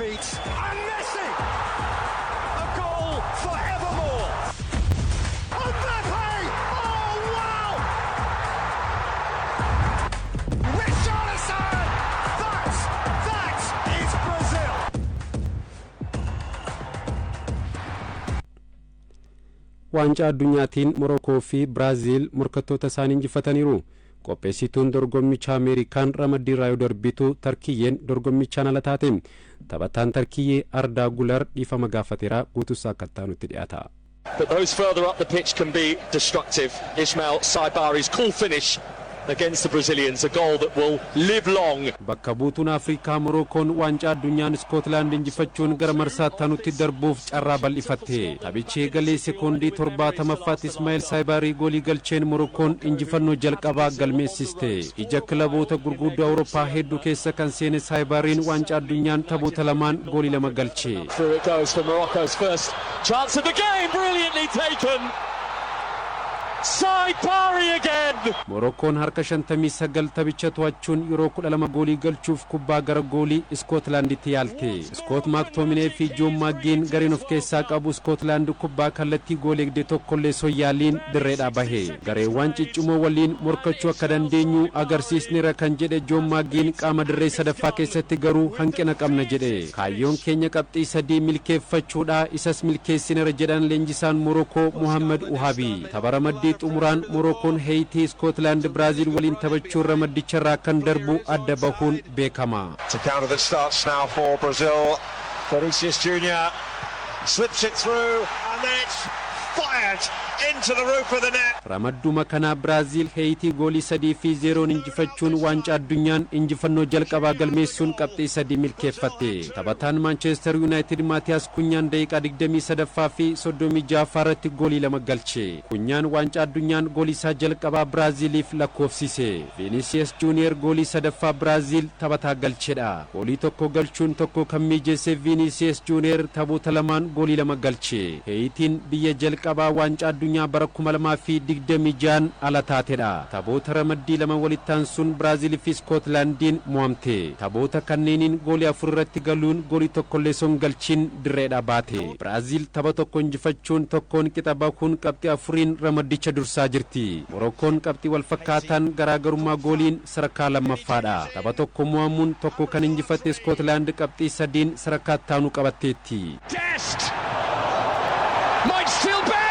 Feet. And Messi! A goal forevermore! Mbappe! Oh, wow! Richarlison! That is Brazil! Waancaa Addunyaatiin Morokoo fi Biraaziil morkattoota isaanii injifataniiru. Qopheessituun dorgommicha Ameerikaan ramaddii irraa yoo darbitu, Tarkiyyeen dorgommichaan ala taate. Taphataan Tarkiyyee Ardaa Gular dhiifama gaafateera. Guutuusaa akka nutti dhiyaata. But those further up the pitch can be destructive. Ismail Saibari's cool finish against the Brazilians, a goal that will live long. Bakka buutuun Afrikaa Morookoon Waancaa Addunyaan Iskootlaand injifachuun gara marsaatti aanutti darbuuf carraa bal'ifatte. Taphichi eegalee sekoondii 70ffaatti Ismaa'eel Saayibaarii goolii galcheen Morookoon injifannoo jalqabaa galmeessiste. Ija kilaboota gurguddoo Awurooppaa hedduu keessa kan seene Saayibaariin Waancaa Addunyaan taphoota lamaan goolii lama galche. Through it goes for Morocco's first chance of the game, brilliantly taken. Saibari again! Morookoon harka 59 taphicha to'achuun yeroo 12 goolii galchuuf kubbaa gara goolii Iskootlaanditti yaalte. Iskoot Maaktoominee fi Joon Maaggiin gareen of keessaa qabu Iskootlaand kubbaa kallattii goolii eegde tokkollee soyyaaliin dirreedhaa bahe. Gareewwan ciccimoo waliin morkachuu akka dandeenyu agarsiisneera kan jedhe Joon Maaggiin, qaama dirree sadaffaa keessatti garuu hanqina qabna jedhe. Kaayyoon keenya qabxii sadii milkeeffachuudha, isas milkeessineera jedhan leenjisaan Morokoo Muhammad Uhabi. Tapha ramaddii xumuraan Morookoon Heeyitii, Iskootlaand, Biraaziil waliin taphachuun ramaddicharraa kan darbu adda bahuun beekama. It's a counter that starts now for Brazil. Vinicius Junior slips it through and then it's fired into the roof of the net. Ramadduma kanaa Biraaziil Heeyitii goolii 3 fi 0n injifachuun Waancaa Addunyaan injifannoo jalqabaa galmeessuun qabxii sadii milkeeffatte. Taphataan Maanchestar Yuunaayitid Maatiyaas Kunyaan daqiiqaa 23ffaa fi 36ffaa irratti goolii lama galche. Kunyaan Waancaa Addunyaan goolii isaa jalqabaa Biraaziiliif lakkoofsise. Viinisiyees Juuniyer goolii sadaffaa Biraaziil taphataa galchedha. Goolii tokko galchuun tokko kan mijeesse Viinisiyees Juuniyer taphoota lamaan goolii lama galche. Heeyitiin biyya jalqabaa Waancaa Addunyaa bara 2026 ala taatedha. Taphoota ramaddii lama walitti aansuun Biraazilii fi Iskootlaandiin mo'amte. Taphoota kanneeniin goolii afur irratti galuun goolii tokkollee son galchiin dirreedha baate. Biraazil tapha tokko injifachuun tokkoon qixa bahuun qabxii afuriin ramaddicha dursaa jirti. Morokkoon qabxii wal fakkaataan garaagarummaa gooliin sadarkaa lammaffaadha. Tapha tokko mo'amuun tokko kan injifatte Iskootlaand qabxii sadiin sadarkaa ittaanu qabatteetti. Dest! Might still be!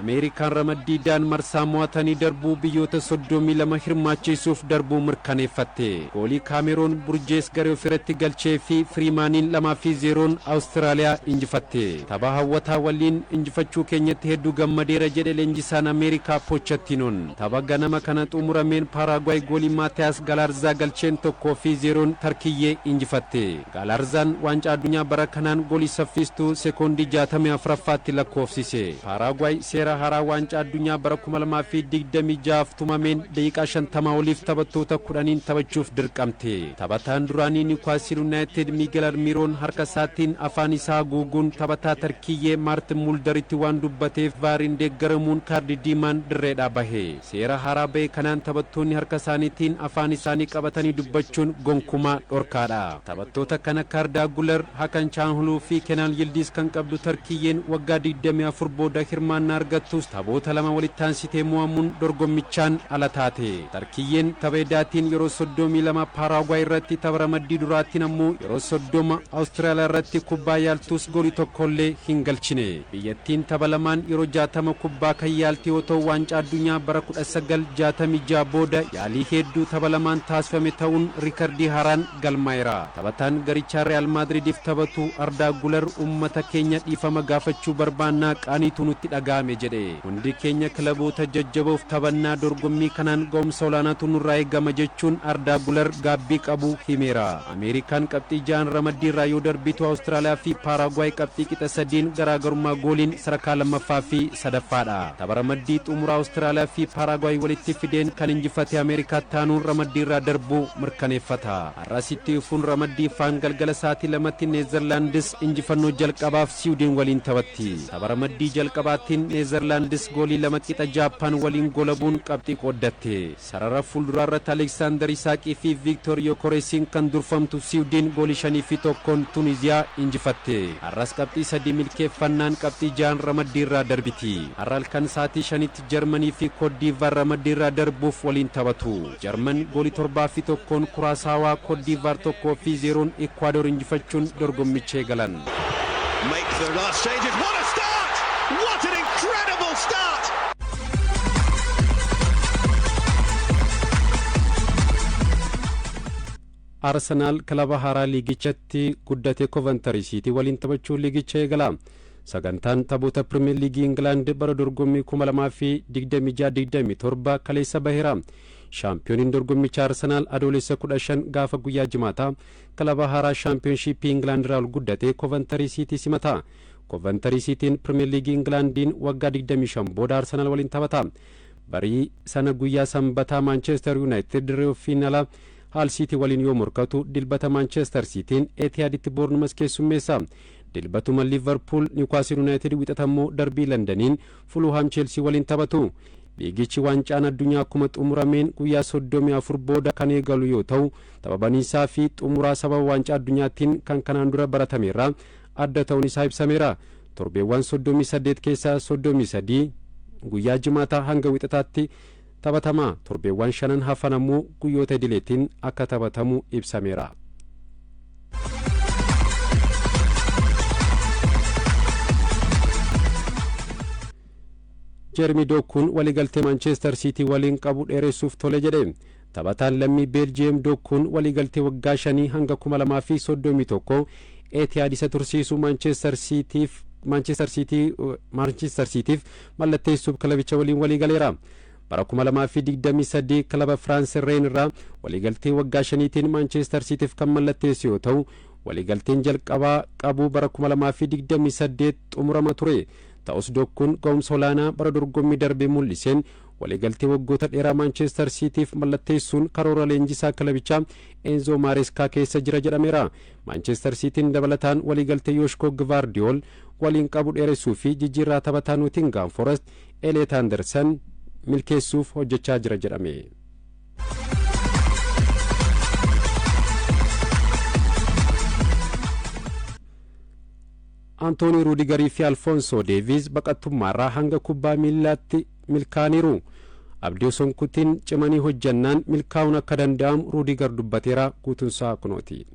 Ameerikaan ramaddii daan marsaa mo'atanii darbuu biyyoota 32 hirmaachisuuf darbuu mirkaneeffatte. Goolii Kaameroon Burjees garee ofirratti galchee fi Firiimaaniin 2 fi 0n Awustiraaliyaa injifatte. Tapha hawwataa waliin injifachuu keenyatti hedduu gammadeera jedhe leenjisaan Ameerikaa Pochattinoon. Tapha ganama kana xumurameen Paaraagwaay goolii Maatiyaas Galaarzaa galcheen 1 fi 0n Tarkiyyee injifatte. Galaarzaan Waancaa Addunyaa bara kanaan goolii saffistuu sekoondii 64ffaatti lakkoofsise. Paaraagwaay seera haaraa Waancaa Addunyaa bara 2026 tumameen daqiiqaa 50 oliif taphattoota 10n taphachuuf dirqamte. Taphataan duraanii Niwukaastil Yuunaayitid Miigel Almiroon harka isaatiin afaan isaa haguuguun taphataa Tarkiyyee Maartin Muldaritti waan dubbateef VARiin deeggaramuun kaardii diimaan dirreedhaa bahe. Seera haaraa bahe kanaan taphattoonni harka isaaniitiin afaan isaanii qabatanii dubbachuun gonkumaa dhorkaadha. Taphattoota kan akka Ardaa Gular, Hakan Chaanhuluu fi Kenaan Yildiz kan qabdu Tarkiyyeen waggaa 24 booda hirmaannaa argattus taphoota lama walitti aansitee mo'amuun dorgommichaan ala taate. Tarkiyyeen tapha edaatiin yeroo 32 Paaraagwaay irratti, tapha ramaddii duraatiin ammoo yeroo 30 Awustiraaliyaa irratti kubbaa yaaltus goolii tokkollee hin galchine. Biyyattiin tapha lamaan yeroo 60 kubbaa kan yaalte yoo ta'u, Waancaa Addunyaa bara 1966 booda yaalii hedduu tapha lamaan taasifame ta'uun riikardii haaraan galmaa'eera. Taphataan garichaa Real Maadridiif taphatu Ardaa Gular "Uummata keenya dhiifama gaafachuu barbaannaa, qaaniitu nutti dhaga'ame" jedhe. "Hundi keenya kilaboota jajjaboof taphannaa, dorgommii kanaan ga'umsa olaanaatu nurraa eegama" jechuun Ardaa Gular gaabbii qabu himeera. Ameerikaan qabxii ja'an ramaddii irraa yoo darbitu, Awustiraaliyaa fi Paaraagwaay qabxii qixa sadiin garaagarummaa gooliin sadarkaa lammaffaa fi sadaffaadha. Tapha ramaddii xumura Awustiraaliyaa fi Paaraagwaay walitti fideen kan injifate Ameerikaatti aanuun ramaddii irraa darbuu mirkaneeffata. Har'asitti dhufuun ramaddii faan galgala sa'aatii 2tti Neezerlaandis injifannoo jalqabaaf Siwiidin waliin taphatti. Tapha ramaddii jalqabaatiin Neezerlaandis Neezerlaandis goolii 2 qixa Jaappaan waliin golabuun qabxii qooddatte. Sarara fuulduraa irratti Aleksaandar Isaaqii fi Viiktoor Yokoreesiin kan durfamtu Siwiidin goolii 5-1 Tuniziyaa injifatte. Har'as qabxii 3 milkeeffannaan qabxii 6 ramaddiirraa darbiti. Har'a halkan sa'aatii 5tti Jarmanii fi Koodiivaar ramaddiirraa darbuuf waliin taphatu. Jarman goolii 7-1 Kuraasaawaa, Koodiivaar 1-0 Ikwaador injifachuun dorgommicha eegalan. Make the last changes. What a start! What an incredible start! Arsenaal kilaba haaraa liigichatti guddate Koovantarii Siitii waliin taphachuun liigicha eegala. Sagantaan taphoota Pirimeer Liigii Ingilaand bara dorgommii 2026-27 kaleessa baheera. Shaampiyooniin dorgommicha Arsenaal Adoolessa 15 gaafa guyyaa Jimaataa kilaba haaraa Shaampiyoonshiippii Ingilaand irraa ol guddate Koovantarii Siitii simata. Koovantarii Siitiin Pirimeer Liigii Ingilaandiin waggaa 25 booda Arsenaal waliin taphata. Barii sana guyyaa Sanbataa Maanchestar Yuunaayitid dirree ofiin ala Haal Siitii waliin yoo morkatu, Dilbata Maanchestar Siitiin Etihaaditti Boornumas keessummeessa. Dilbatuma Liivarpuul Niwukaasil Yuunaayitid, wixatammoo darbii Londaniin Fuluhaam Cheelsii waliin taphatu. Liigichi waancaan addunyaa akkuma xumurameen guyyaa 34 booda kan eegalu yoo ta'u, tapha baniisaa fi xumuraa sababa waancaa addunyaattiin kan kanaan dura baratameerraa adda ta'uun isaa ibsameera. Torbeewwan 38 keessaa 33 guyyaa Jimaataa hanga Wixataatti taphatama. Torbeewwan shanan hafan ammoo guyyoota idileetiin akka taphatamu ibsameera. Jeermi Dookkuun waliigaltee Maanchestar Siitii waliin qabu dheeressuuf tole jedhe. Taphataan lammii Beeljiyeem Dookkuun waliigaltee waggaa 5 hanga 2031 Etihaad isa tursiisu Maanchestar Siitiif mallatteessuuf kilabicha waliin waliigaleera. Bara 2023 kilaba Firaans Reen irraa waliigaltee waggaa 5tiin Maanchestar Siitiif kan mallatteessu yoo ta'u, waliigalteen jalqabaa qabu bara 2028 xumurama ture. Ta'us Dookkuun ga'umsa olaanaa bara dorgommii darbee mul'iseen waliigaltee waggoota dheeraa Maanchestar Siitiif mallatteessuun karoora leenjisaa kilabichaa Eenzo Maareskaa keessa jira jedhameera. Maanchestar Siitiin dabalataan waliigaltee Yooshkoo Gvaardiyool waliin qabu dheeressuu fi jijjiirraa taphataa Nootingaam Forest Eleet Andersen milkeessuuf hojjechaa jira jedhame. Antoonii Ruudigarii fi Alfoonsoo Deeviis baqattummaarraa hanga kubbaa miillaatti milkaaniiru. Abdii osoo hin kutin cimanii hojjannaan milkaa'uun akka danda'amu Ruudigar dubbateera. Guutuunsaa kunooti.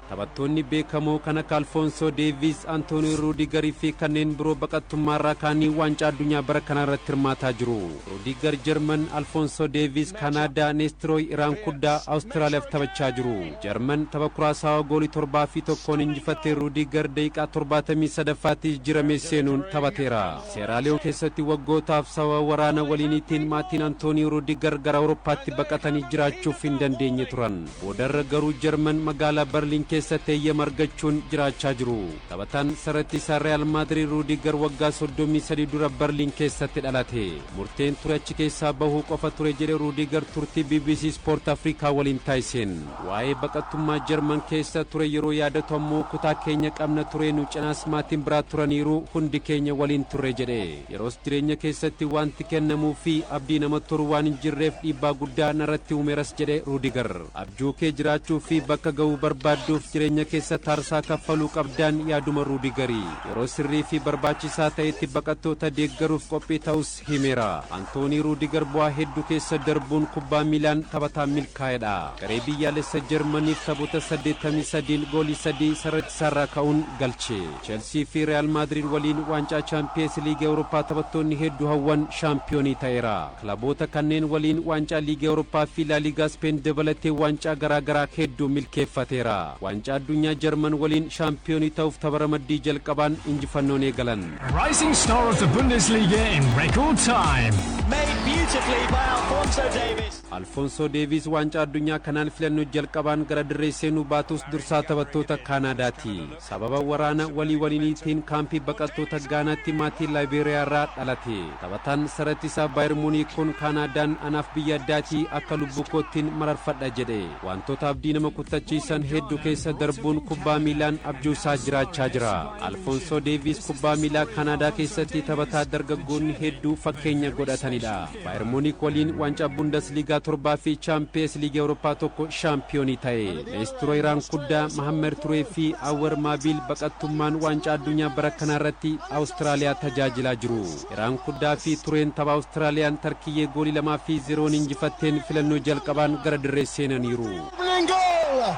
Taphattoonni beekamoo kan akka Alfoonsoo Deeviis, Antoonii Ruudigarii fi kanneen biroo baqattummaarraa kaanii waancaa addunyaa bara kanaa irratti hirmaataa jiru. Ruudigar Jarman, Alfoonsoo Deeviis Kanaadaa, Neestirooy Iraan Kuddaa Awustiraaliyaaf taphachaa jiru. Jarman tapha Kuraasaawaa goolii 7-1n injifattee Ruudigar daqiiqaa 73ffaatti jijjiiramee seenuun taphateera. Seeraaliyoon keessatti waggootaaf sababa waraana waliiniitiin maatiin Antoonii Ruudigar gara Awurooppaatti baqatanii jiraachuuf hin dandeenye turan. Boodarra garuu Jarman magaalaa Berliin keessatti eeyyama argachuun jiraachaa jiru. Taphataan sarratti isaa Real Maadriid Ruudigar waggaa 33 dura Berliin keessatti dhalate. Murteen ture achi keessaa bahuu qofa ture jedhe Ruudigar turtii BBC Sport Afrikaa waliin taasiseen. Waa'ee baqattummaa Jarman keessa ture yeroo yaadatu ammoo, kutaa keenya qabna ture, nu cinaas maatiin biraa turaniiru, hundi keenya waliin turre jedhe. Yeroos jireenya keessatti wanti kennamuu fi abdii nama toru waan hin jirreef dhiibbaa guddaa narratti uumeeras jedhe Ruudigar. Abjuu kee jiraachuu fi bakka ga'uu barbaadduuf jireenya keessa taarsaa kaffaluu qabdaan yaaduma Ruudigarii. Yeroo sirrii fi barbaachisaa ta'etti baqattoota deeggaruuf qophii ta'us himeera. Antoonii Ruudigar bu'aa hedduu keessa darbuun kubbaa miilaan taphataa milkaa'edha. Garee biyyaalessa Jarmaniif taphoota 83 goolii 3 sarara ka'uun galche. Chelsea fi Real Madrid waliin waancaa Chaampiyeens Liigii Awurooppaa taphattoonni hedduu hawwan shaampiyoonii ta'eera. Kilaboota kanneen waliin waancaa Liigii Awurooppaa fi Laaligaa Speen dabalatee waancaa garaa garaa hedduu milkeeffateera. Waancaa addunyaa Jarman waliin shaampiyoonii ta'uuf tapha ramaddii jalqabaan injifannoon eegalan. Rising star of the Bundesliga in record time. Made beautifully by Alphonso Davies. Alfoonsoo Deeviis waancaa addunyaa kanaan filannoo jalqabaan gara dirree seenuu baatus dursaa taphattoota Kaanaadaati. Sababa waraana walii waliiniitiin kaampii baqattoota Gaanaatti maatii Laayibeeriyaa irraa dhalate. Taphataan saratti isaa Baayir Muuniik kun Kaanaadaan anaaf biyya addaatii, akka lubbuu koottiin mararfadha jedhe. Wantoota abdii nama kuttachiisan hedduu keessa darbuun kubbaa miilaan abjuu isaa jiraachaa jira. Alfoonsoo Deeviis kubbaa miilaa Kanaadaa keessatti taphataa dargaggoonni hedduu fakkeenya godhatanidha. Baayern Muunik waliin waancaa Bundesliigaa torbaa fi Chaampiyeens Liigii Awurooppaa tokko shaampiyoonii ta'e. Leestiroo Iraan Kuddaa, Mahammed Turee fi Awwar Maabiil baqattummaan waancaa addunyaa bara kanaa irratti Awustiraaliyaa tajaajilaa jiru. Iraan Kuddaa fi Tureen tapha Awustiraaliyaan Tarkiyyee goolii 2 fi 0n injifatteen filannoo jalqabaan gara dirree seenaniiru. Goal!